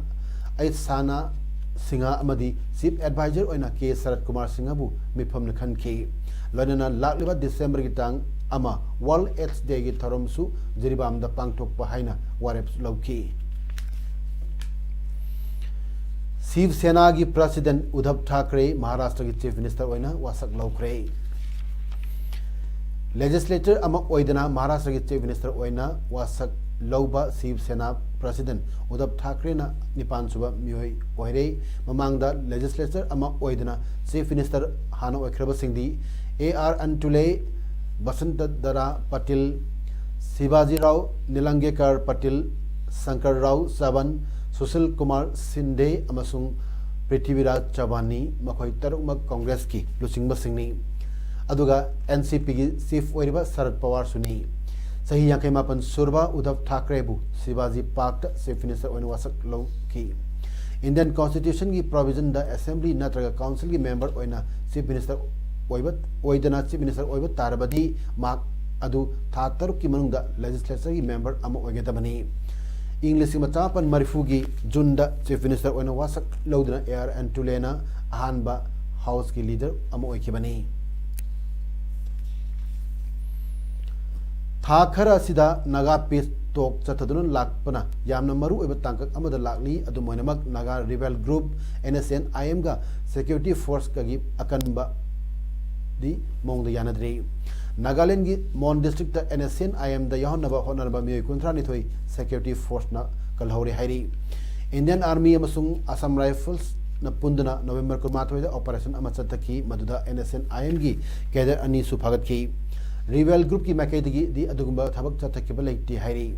H Sana Singh ꯑꯃꯗꯤ ꯆꯤꯐ ꯑꯦꯗꯚꯥꯏꯖꯔ ꯑꯣꯏꯅ ꯀꯦ ꯁꯔꯠ ꯀꯨꯃꯥꯔ ꯁꯤꯡꯍꯕꯨ ꯃꯤꯐꯝꯅ ꯈꯟꯈꯤ꯫ ꯂꯣꯏꯅꯅ ꯂꯥꯛꯂꯤꯕ ꯗꯤꯁꯦꯝꯕꯔꯒꯤ ꯇꯥꯡ ꯑꯃ ꯋꯥꯔꯜꯗ ꯑꯦꯗꯁ ꯗꯦꯒꯤ ꯊꯧꯔꯝꯁꯨ ꯖꯤꯔꯤꯕꯥꯝꯗ ꯄꯥꯡꯊꯣꯛꯄ ꯍꯥꯏꯅ ꯋꯥꯔꯦꯞ ꯂꯧꯈꯤ꯫ ꯁꯤꯕ ꯁꯦꯅꯥꯒꯤ ꯄ꯭ꯔꯁꯤꯗꯦꯟꯠ ꯎꯗꯙꯕ ꯊꯥꯀ꯭ꯔꯦ ꯃꯍꯥꯔꯥꯁꯇ꯭ꯔꯒꯤ ꯆꯤꯐ ꯃꯤꯅꯤꯁꯇꯔ ꯑꯣꯏꯅ ꯋꯥꯁꯛ ꯂꯧꯈ꯭ꯔꯦ꯫ ꯂꯦꯖꯤꯁꯂꯦꯇꯔ ꯑꯃ ꯑꯣꯏꯗꯨꯅ ꯃꯍꯥꯔꯥꯁꯇ꯭ꯔꯒꯤ ꯆꯤꯐ ꯃꯤꯅꯤꯁꯇꯔ ꯑꯣꯏꯅ ꯋꯥꯁꯛ ꯂꯧꯕ ꯁꯤꯕ ꯁꯦꯅꯥ ꯄ꯭ꯔꯁꯤꯗꯦꯟꯠ ꯎꯗꯙꯕ ꯊꯥꯀ꯭ꯔꯦꯅ ꯅꯤꯄꯥꯟ ꯁꯨꯕ ꯃꯤꯑꯣꯏ ꯑꯣꯏꯔꯦ꯫ ꯃꯃꯥꯡꯗ ꯂꯦꯖꯤꯁꯂꯦꯇꯔ ꯑꯃ ꯑꯣꯏꯗꯨꯅ ꯆꯤꯐ ꯃꯤꯅꯤꯁꯇꯔ ꯍꯥꯟꯅ ꯑꯣꯏꯈ꯭ꯔꯕꯁꯤꯡꯗꯤ ꯑꯦ ꯑꯥꯔ ꯑꯟꯇꯨꯂꯦ, ꯕꯁꯟꯇ ꯗꯥꯗꯥ ꯄꯇꯤꯜ, ꯁꯤꯕꯥꯖꯤꯔꯥꯎ ꯅꯤꯂꯪꯒꯦꯀꯔ ꯄꯇꯤꯜ, ꯁꯪꯀꯔ ꯔꯥꯎ ꯆꯕꯟ, ꯁꯨꯁꯤꯜ ꯀꯨꯃꯥꯔ ꯁꯤꯟꯗꯦ ꯑꯃꯁꯨꯡ ꯄ꯭ꯔꯤꯊꯤꯕꯤꯔꯥꯖ ꯆꯕꯥꯟꯅꯤ꯫ ꯃꯈꯣꯏ ꯇꯔꯨꯛꯃꯛ ꯀꯣꯡꯒ꯭ꯔꯦꯁꯀꯤ ꯂꯨꯆꯤꯡꯕꯁꯤꯡꯅꯤ꯫ ꯑꯗꯨꯒ ꯑꯦꯟ ꯁꯤ ꯄꯤꯒꯤ ꯆꯤꯐ ꯑꯣꯏꯔꯤꯕ ꯁꯔꯠ ꯄꯋꯥꯔꯁꯨꯅꯤ꯫ ꯆꯍꯤ ꯌꯥꯡꯈꯩ ꯃꯥꯄꯟ ꯁꯨꯔꯕ ꯎꯗꯙꯕ ꯊꯥꯀ꯭ꯔꯦꯕꯨ ꯁꯤꯕꯥꯖꯤ ꯄꯥꯔꯛꯇ ꯆꯤꯐ ꯃꯤꯅꯤꯁꯇꯔ ꯑꯣꯏꯅ ꯋꯥꯁꯛ ꯂꯧꯈꯤ꯫ ꯏꯟꯗꯤꯌꯟ ꯀꯣꯟꯁꯇꯤꯇ꯭ꯌꯨꯁꯟꯒꯤ ꯄ꯭ꯔꯣꯚꯤꯖꯟꯗ ꯑꯦꯁꯦꯝꯕ꯭ꯂꯤ ꯅꯠꯇ꯭ꯔꯒ ꯀꯥꯎꯟꯁꯤꯜꯒꯤ ꯃꯦꯝꯕꯔ ꯑꯣꯏꯅ ꯆꯤꯐ ꯃꯤꯅꯤꯁꯇꯔ ꯑꯣꯏꯕ, ꯑꯣꯏꯗꯅ ꯆꯤꯐ ꯃꯤꯅꯤꯁꯇꯔ ꯑꯣꯏꯕ ꯇꯥꯔꯕꯗꯤ ꯃꯍꯥꯛ ꯑꯗꯨ ꯊꯥ ꯇꯔꯨꯛꯀꯤ ꯃꯅꯨꯡꯗ ꯂꯦꯖꯤꯁꯂꯦꯆꯔꯒꯤ ꯃꯦꯝꯕꯔ ꯑꯃ ꯑꯣꯏꯒꯗꯕꯅꯤ꯫ ꯏꯪ ꯂꯤꯁꯤꯡ ꯑꯃ ꯆꯃꯥꯄꯟ ꯃꯔꯤꯐꯨꯒꯤ ꯖꯨꯟꯗ ꯆꯤꯐ ꯃꯤꯅꯤꯁꯇꯔ ꯑꯣꯏꯅ ꯋꯥꯁꯛ ꯂꯧꯗꯨꯅ ꯑꯦ ꯑꯥꯔ ꯑꯦꯟꯇꯨꯂꯦꯅ ꯑꯍꯥꯟꯕ ꯍꯥꯎꯁꯀꯤ ꯂꯤꯗꯔ ꯑꯃ ꯑꯣꯏꯈꯤꯕꯅꯤ꯫ ꯊꯥ ꯈꯔ ꯑꯁꯤꯗ ꯅꯥꯒꯥ ꯄꯤꯁ ꯇꯣꯛ ꯆꯠꯊꯗꯨꯅ ꯂꯥꯛꯄꯅ ꯌꯥꯝꯅ ꯃꯔꯨ ꯑꯣꯏꯕ ꯇꯥꯡꯀꯛ ꯑꯃꯗ ꯂꯥꯛꯂꯤ꯫ ꯑꯗꯨꯝ ꯑꯣꯏꯅꯃꯛ, Naga rebel group N S N I ꯑꯦꯝꯒ ꯁꯦꯀ꯭ꯌꯨꯔꯤꯇꯤ ꯐꯣꯔꯁꯀꯒꯤ ꯑꯀꯟꯕꯗꯤ ꯃꯑꯣꯡꯗ ꯌꯥꯅꯗ꯭ꯔꯤ꯫ ꯅꯥꯒꯥꯂꯦꯟꯒꯤ Mon district N S N I ꯑꯦꯝꯗ ꯌꯥꯎꯍꯟꯅꯕ ꯍꯣꯠꯅꯔꯕ ꯃꯤꯑꯣꯏ ꯀꯨꯟꯊ꯭ꯔꯥ ꯅꯤꯊꯣꯏ ꯁꯦꯀ꯭ꯌꯨꯔꯤꯇꯤ ꯐꯣꯔꯁꯅ ꯀꯜꯍꯧꯔꯦ ꯍꯥꯏꯔꯤ꯫ ꯏꯟꯗꯤꯌꯟ ꯑꯥꯔꯃꯤ ꯑꯃꯁꯨꯡ ꯑꯁꯥꯝ ꯔꯥꯏꯐꯜꯁꯅ ꯄꯨꯟꯗꯨꯅ ꯅꯣꯕꯦꯝꯕꯔ ꯀꯨꯟꯃꯥꯊꯣꯏꯗ ꯑꯣꯄꯔꯦꯁꯟ ꯑꯃ ꯆꯠꯊꯈꯤ, ꯃꯗꯨꯗ ꯑꯦꯟ ꯑꯦꯁ ꯑꯦꯟ ꯑꯥꯏ ꯑꯦꯝꯒꯤ ꯀꯦꯗꯔ ꯑꯅꯤꯁꯨ ꯐꯥꯒꯠꯈꯤ꯫ ꯔꯤꯕꯦꯜ ꯒ꯭ꯔꯨꯞꯀꯤ ꯃꯥꯏꯀꯩꯗꯒꯤꯗꯤ ꯑꯗꯨꯒꯨꯝꯕ ꯊꯕꯛ ꯆꯠꯊꯈꯤꯕ ꯂꯩꯇꯦ ꯍꯥꯏꯔꯤ꯫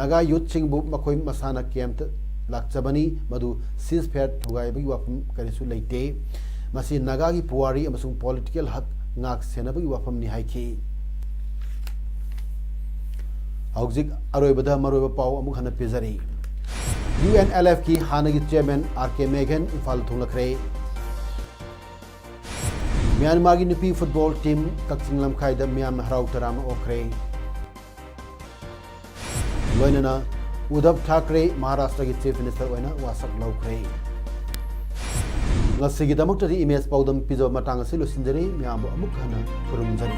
ꯅꯥꯒꯥ ꯌꯨꯠꯁꯤꯡꯕꯨ ꯃꯈꯣꯏ ꯃꯁꯥꯅ ꯀꯦꯝꯞꯇ ꯂꯥꯛꯆꯕꯅꯤ, ꯃꯗꯨ ꯁꯤꯖ ꯐꯦꯌꯔ ꯊꯨꯒꯥꯏꯕꯒꯤ ꯋꯥꯐꯝ ꯀꯔꯤꯁꯨ ꯂꯩꯇꯦ꯫ ꯃꯁꯤ ꯅꯥꯒꯥꯒꯤ ꯄꯨꯋꯥꯔꯤ ꯑꯃꯁꯨꯡ ꯄꯣꯂꯤꯇꯤꯀꯦꯜ ꯍꯛ ꯉꯥꯛ ꯁꯦꯟꯅꯕꯒꯤ ꯋꯥꯐꯝꯅꯤ ꯍꯥꯏꯈꯤ꯫ ꯍꯧꯖꯤꯛ ꯑꯔꯣꯏꯕꯗ ꯃꯔꯨꯑꯣꯏꯕ ꯄꯥꯎ ꯑꯃꯨꯛ ꯍꯟꯅ ꯄꯤꯖꯔꯤ꯫ ꯌꯨ ꯑꯦꯟ ꯑꯦꯜ ꯑꯦꯐꯀꯤ ꯍꯥꯟꯅꯒꯤ ꯆꯤꯌꯔꯃꯦꯟ ꯑꯥꯔ ꯀꯦ ꯃꯦꯘꯟ ꯏꯝꯐꯥꯜꯗ ꯊꯨꯡꯂꯈ꯭ꯔꯦ꯫ ꯃ꯭ꯌꯥꯟꯃꯥꯔꯒꯤ ꯅꯨꯄꯤ ꯐꯨꯠꯕꯣꯜ ꯇꯤꯝ ꯀꯛꯆꯤꯡ ꯂꯝꯈꯥꯏꯗ ꯃꯤꯌꯥꯝꯅ ꯍꯔꯥꯎ ꯇꯔꯥꯝꯅ ꯑꯣꯛꯈ꯭ꯔꯦ꯫ ꯂꯣꯏꯅꯅ ꯎꯗꯕ ꯊꯥꯀ꯭ꯔꯦ ꯃꯍꯥꯔꯥꯁꯇ꯭ꯔꯒꯤ ꯆꯤꯐ ꯃꯤꯅꯤꯁꯇꯔ ꯑꯣꯏꯅ ꯋꯥꯁꯛ ꯂꯧꯈ꯭ꯔꯦ꯫ ꯉꯁꯤꯒꯤꯗꯃꯛꯇꯗꯤ ꯏꯃꯦꯖ ꯄꯥꯎꯗꯝ ꯄꯤꯖꯕ ꯃꯇꯥꯡ ꯑꯁꯤ ꯂꯣꯏꯁꯤꯟꯖꯔꯤ꯫ ꯃꯌꯥꯝꯕꯨ ꯑꯃꯨꯛ ꯍꯟꯅ ꯈꯨꯔꯨꯝꯖꯔꯤ꯫